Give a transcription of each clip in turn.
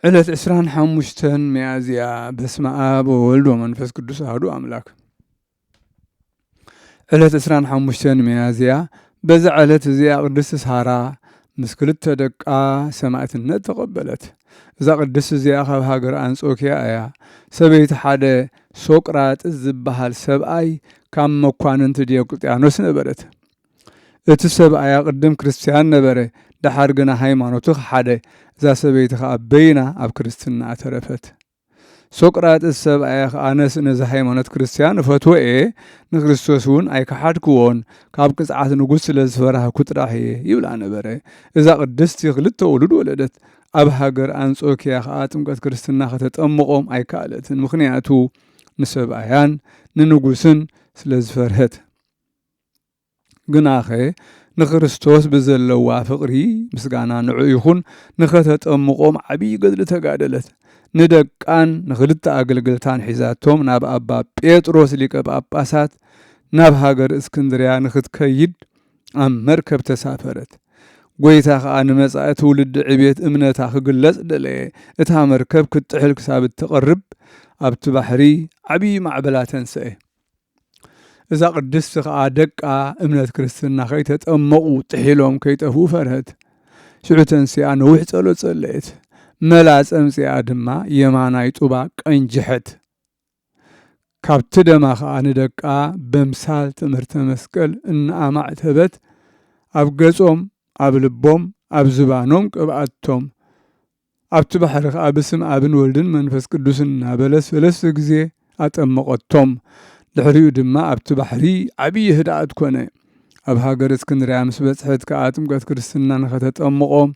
ዕለት ዕስራን ሓሙሽተን ሚያዝያ። በስመ ኣብ ወወልድ ወመንፈስ ቅዱስ ኣሐዱ ኣምላክ። ዕለት ዕስራን ሓሙሽተን ሚያዝያ። በዛ ዕለት እዚኣ ቅድስቲ ሳራ ምስ ክልተ ደቃ ሰማዕትነት ተቐበለት። እዛ ቅድስቲ እዚኣ ካብ ሃገር ኣንጾኪያ እያ። ሰበይቲ ሓደ ሶቅራጥስ ዝበሃል ሰብኣይ ካብ መኳንንቲ ዲዮቅልጥያኖስ ነበረት። እቲ ሰብኣያ ቅድም ክርስትያን ነበረ፣ ደሓር ግና ሃይማኖቱ ከሓደ። እዛ ሰበይቲ ኸኣ በይና ኣብ ክርስትና ኣተረፈት። ሶቅራጥስ ሰብኣያ ኸኣ ኣነስ ነዚ ሃይማኖት ክርስትያን እፈትዎ እየ፣ ንክርስቶስ እውን ኣይከሓድክዎን፣ ካብ ቅጽዓት ንጉስ ስለ ዝፈራህኩ ጥራሕ እየ ይብላ ነበረ። እዛ ቅድስቲ ክልተ ውሉድ ወለደት። ኣብ ሃገር ኣንጾኪያ ኸኣ ጥምቀት ክርስትና ከተጠምቖም ኣይከኣለትን፣ ምኽንያቱ ንሰብኣያን ንንጉስን ስለ ዝፈርሀት። ግናኸ ንክርስቶስ ብዘለዋ ፍቕሪ፣ ምስጋና ንዑ ይኹን፣ ንኸተጠምቖም ዓብዪ ገድሊ ተጋደለት። ንደቃን ንኽልተ ኣገልገልታን ሒዛቶም ናብ ኣባ ጴጥሮስ ሊቀ ጳጳሳት ናብ ሃገር እስክንድርያ ንኽትከይድ ኣብ መርከብ ተሳፈረት። ጐይታ ኸኣ ንመጻኢ ትውልዲ ዕቤት እምነታ ክግለጽ ደለየ። እታ መርከብ ክትጥሕል ክሳብ እትቐርብ ኣብቲ ባሕሪ ዓብዪ ማዕበላ ተንስኤ። እዛ ቅድስቲ ኸኣ ደቃ እምነት ክርስትና ከይተጠመቑ ጥሒሎም ከይጠፍኡ ፈርሀት። ሽዑ ተንሲኣ ነዊሕ ጸሎት ጸለየት። መላጸ ኣምጺኣ ድማ የማናይ ጡባ ቀንጅሐት። ካብቲ ደማ ኸኣ ንደቃ በምሳል ትምህርተ መስቀል እናኣማዕተበት ኣብ ገጾም፣ ኣብ ልቦም፣ ኣብ ዝባኖም ቀብኣቶም። ኣብቲ ባሕሪ ኸኣ ብስም ኣብን ወልድን መንፈስ ቅዱስን እናበለት ሰለስተ ግዜ ኣጠመቐቶም። ድሕሪኡ ድማ ኣብቲ ባሕሪ ዓብዪ ህድኣት ኮነ። ኣብ ሃገር እስክንድርያ ምስ በጽሐት ከኣ ጥምቀት ክርስትና ንኸተጠምቖም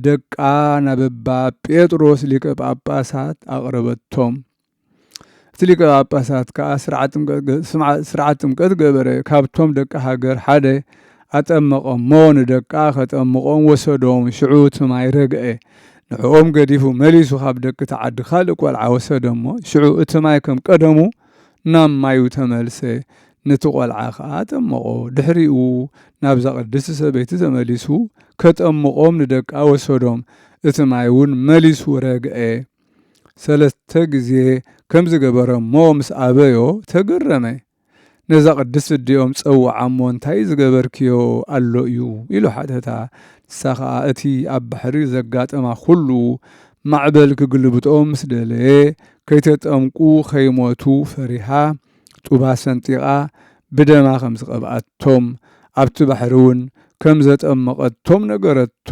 ደቃ ናብ ኣባ ጴጥሮስ ሊቀ ጳጳሳት ኣቕረበቶም። እቲ ሊቀ ጳጳሳት ከኣ ስርዓት ጥምቀት ገ-፣ ስምዓ-፣ ስርዓት ጥምቀት ገበረ። ካብቶም ደቂ ሃገር ሓደ ኣጠመቐሞ፣ ንደቃ ኸጠምቖም ወሰዶም። ሽዑ እቲ ማይ ረግአ። ንዕኦም ገዲፉ መሊሱ ካብ ደቂ እቲ ዓዲ ካልእ ቈልዓ ወሰደሞ። ሽዑ እቲ ማይ ከም ቀደሙ ናብ ማዩ ተመልሰ። ነቲ ቈልዓ ኸኣ ኣጠመቖ። ድሕሪኡ ናብዛ ቅድስቲ ሰበይቲ ተመሊሱ ከጠምቖም ንደቃ ወሰዶም። እቲ ማይ እውን መሊሱ ረግአ። ሰለስተ ግዜ ከም ዝገበረ እሞ ምስ ኣበዮ ተገረመ። ነዛ ቅድስቲ ኣዲኦም ጸውዓ እሞ፣ "እንታይ ዝገበርክዮ ኣሎ እዩ?" ኢሉ ሓተታ። ንሳ ኸኣ እቲ ኣብ ባሕሪ ዘጋጠማ ኹሉ ማዕበል ክግልብጦም ምስ ደለየ፣ ከይተጠምቁ ኸይሞቱ ፈሪሃ፣ ጡባ ሰንጢቓ ብደማ ከም ዝቐብኣቶም፣ ኣብቲ ባሕሪ እውን ከም ዘጠመቐቶም ነገረቶ።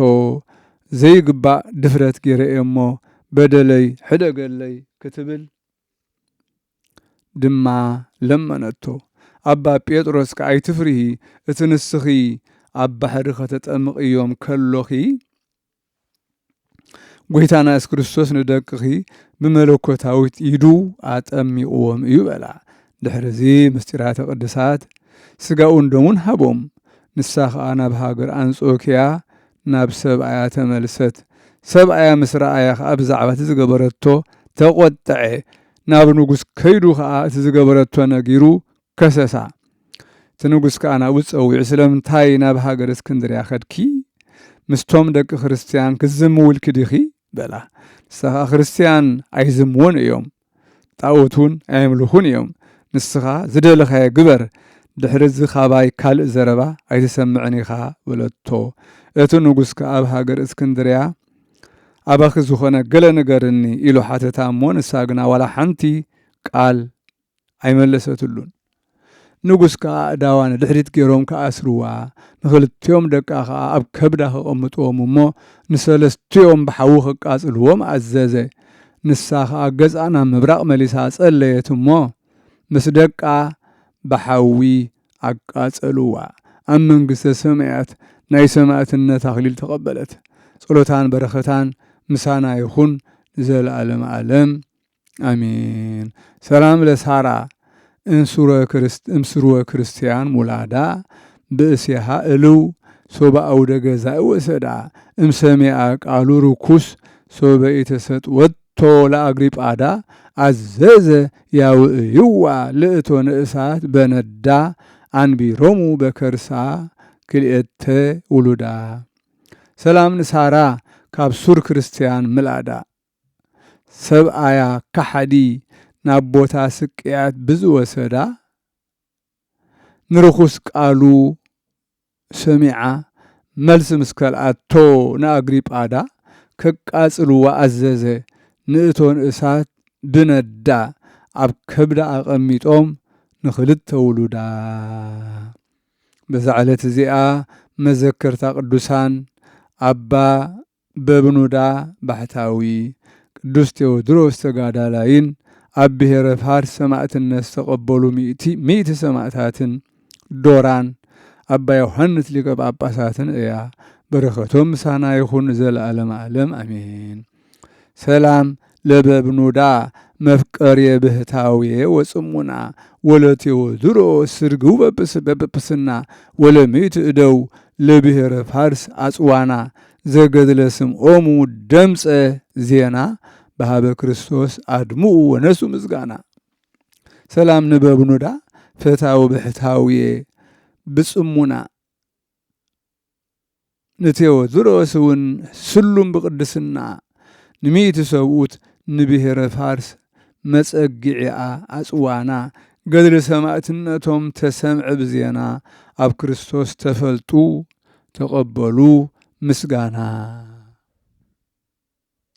ዘይግባእ ድፍረት ገይረ እየ እሞ፣ በደለይ ሕደገለይ ክትብል ድማ ለመነቶ። ኣባ ጴጥሮስ ከኣ፣ "ኣይትፍርሂ፣ እቲ ንስኺ ኣብ ባሕሪ ኸተጠምቕዮም ከሎኺ፣ ጐይታና የሱስ ክርስቶስ ንደቅኺ ብመለኮታዊት ኢዱ ኣጠሚቕዎም እዩ" በላ። ድሕርዚ ምስጢራተ ቅዱሳት ስጋኡን ደሙን ሃቦም። ንሳ ኸኣ ናብ ሃገር ኣንጾኪያ ናብ ሰብኣያ ተመልሰት። ሰብኣያ ምስ ረኣያ ኸኣ ብዛዕባ እቲ ዝገበረቶ ተቖጥዐ። ናብ ንጉስ ከይዱ ኸኣ እቲ ዝገበረቶ ነጊሩ ከሰሳ። እቲ ንጉስ ከኣ ናብኡ ጸዊዑ፣ "ስለምንታይ ናብ ሃገር እስክንድርያ ኸድኪ? ምስቶም ደቂ ክርስትያን ክትዝምዊ ኢልኪ ዲኺ?" በላ። ንሳ ኸኣ፣ "ክርስትያን ኣይዝምዉን እዮም፣ ጣኦት እውን ኣየምልኹን እዮም። ንስኻ ዝደለኻዮ ግበር፣ ድሕሪ እዚ ኻባይ ካልእ ዘረባ ኣይትሰምዕን ኢኻ" በለቶ። እቲ ንጉስ ከኣ ኣብ ሃገር እስክንድርያ ኣባኺ ዝኾነ ገለ ንገርኒ ኢሉ ሓተታ እሞ፣ ንሳ ግና ዋላ ሓንቲ ቃል ኣይመለሰትሉን። ንጉስ ከኣ ኣእዳዋ ንድሕሪት ገይሮም ክኣስርዋ፣ ንኽልቲኦም ደቃ ኸኣ ኣብ ከብዳ ከቐምጥዎም እሞ፣ ንሰለስቲኦም ብሓዊ ከቃጽልዎም ኣዘዘ። ንሳ ኸኣ ገጻ ናብ ምብራቕ መሊሳ ጸለየት እሞ፣ ምስ ደቃ ብሓዊ ኣቃጸልዋ። ኣብ መንግስተ ሰማያት ናይ ሰማዕትነት ኣኽሊል ተቐበለት። ጸሎታን በረኸታን ምሳና ይኹን ንዘለኣለመ ዓለም። ኣሜን። ሰላም ለሳራ እንስርወ ክርስት-፣ እምስርወ ክርስትያን ሙላዳ ብእሴሃ እልው ሶበ ኣውደ ገዛኢ ወሰዳ እምሰሚኣ ቃሉ ርኩስ ሶበ ኢተሰጥወቶ ለኣግሪጳዳ ኣዘዘ ያውእይዋ ልእቶ ንእሳት በነዳ ኣንቢሮሙ በከርሳ ክልኤተ ውሉዳ። ሰላም ንሳራ ካብ ሱር ክርስትያን ምላዳ። ሰብኣያ ከሓዲ ናብ ቦታ ስቅያት ብዝወሰዳ፣ ንርኹስ ቃሉ ሰሚዓ መልሲ ምስ ከልኣቶ፣ ንኣግሪጳዳ ከቃጽልዋ ኣዘዘ። ንእቶን እሳት ብነዳ ኣብ ከብዳ ኣቐሚጦም ንኽልተ ውሉዳ። በዛ ዕለት እዚኣ መዘከርታ ቅዱሳን ኣባ በብኑዳ ባሕታዊ፣ ቅዱስ ቴዎድሮስ ተጋዳላይን ኣብ ብሔረ ፋርስ ሰማዕትነት ዝተቐበሉ ሚእቲ፣ ሚእቲ ሰማዕታትን ዶራን ኣባ ዮሃንስ ሊቀ ጳጳሳትን እያ። በረከቶም ምሳና ይኹን ዘለዓለም ዓለም ኣሜን። ሰላም ለበብኑዳ መፍቀርየ ብህታውየ ወጽሙና ወለቴዎድሮስ ስርግው በብስ-፣ በብፕስና ወለሚእቲ እደው ለብሔረ ፋርስ ኣጽዋና ዘገድለ ስምኦሙ ደምፀ ዜና በሃበ ክርስቶስ ኣድምኡ ወነሱ ምስጋና። ሰላም ንበብኑዳ ፈታዊ ብሕታውየ ብጽሙና ንቴዎድሮስ እውን ስሉም ብቅድስና፣ ንሚእቲ ሰብኡት ንብሔረ ፋርስ መጸጊዒኣ ኣጽዋና፣ ገድሊ ሰማእትነቶም ተሰምዐ ብዜና፣ ኣብ ክርስቶስ ተፈልጡ ተቐበሉ ምስጋና።